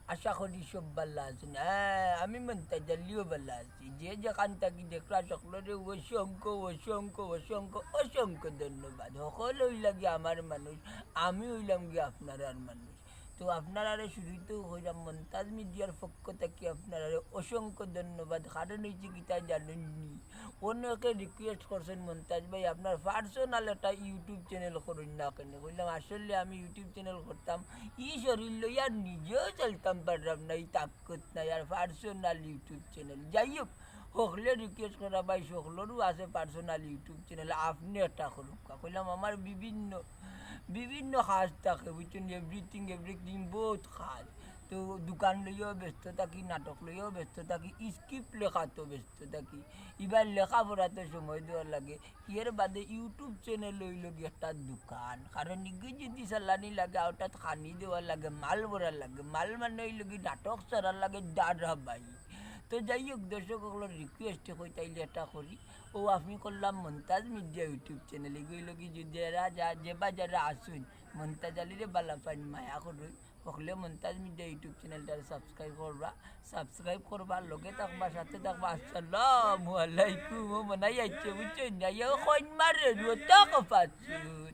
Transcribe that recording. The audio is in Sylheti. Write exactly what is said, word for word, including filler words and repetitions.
আশা করি সব ভালা আছইন। হ্যাঁ, আমি মন্তাজ আলীও ভালা আছি। যে যেখান থাকি দেখরা সকলরে অসংখ্য, অসংখ্য, অসংখ্য, অসংখ্য ধন্যবাদ। হকল অইলা গি আমার মানুষ, আমি অইলাম গি আপনারার মানুষ। তো আপনারারে শুরুতেউ কইরাম মন্তাজ মিডিয়ার পক্ষ থাকি আপনারারে অসংখ্য ধন্যবাদ। কারণ অইছে কিতা জানইন নি? অনেকে request করছইন, "মন্তাজ ভাই, আপনার personal একটা YouTube channel করইন না কেনে?" কইলাম, "আসলে আমি YouTube channel করতাম, ই শরীর লইয়া নিজেও চলতাম পাররাম না, ই তাকত নাই, আর personal YouTube channel।" যাই হোক, হকলে request করা ভাই, সকলরউ আছে personal YouTube channel, আপনে একটা করউক্কা। কইলাম, "আমার বিভিন্ন, বিভিন্ন কাজ থাকে, বুঝছইন, everything, everything, বউত কাজ।" তো দোকান লইয়াও ব্যস্ত থাকি, নাটক লইয়াও ব্যস্ত থাকি, script লেখাতও ব্যস্ত থাকি, ইবার লেখাপড়াত সময় দেওয়া লাগে। এর বাদে YouTube channel অইলো গি একটা দোকান, কারণ ইগু যদি চালানি লাগে, অটাত খানি দেওয়া লাগে, মাল ভরা লাগে, মাল মানে অইলো গি নাটক চলার লাগে ধারাবাহিক। তো যাই হোক, দর্শক সকলর request-এ কইতাইলে এটা করি। ও আমি করলাম মন্তাজ মিডিয়া YouTube channel, ইগু অইলো গি যদি এরা যা, যে বা যারা আছইন, মন্তাজ আলীরে ভালা পাইন, মায়া করইন, হকলে মন্তাজ মিডিয়া YouTube channelটারে subscribe করবা, subscribe করবা, লগে থাকবা, সাথে থাকবা। আসসালামু আলাইকুম। ও মনাই আইছে, বুঝছইন না? ইয়ে কইন মারে, রুয়া তো কপাসুত।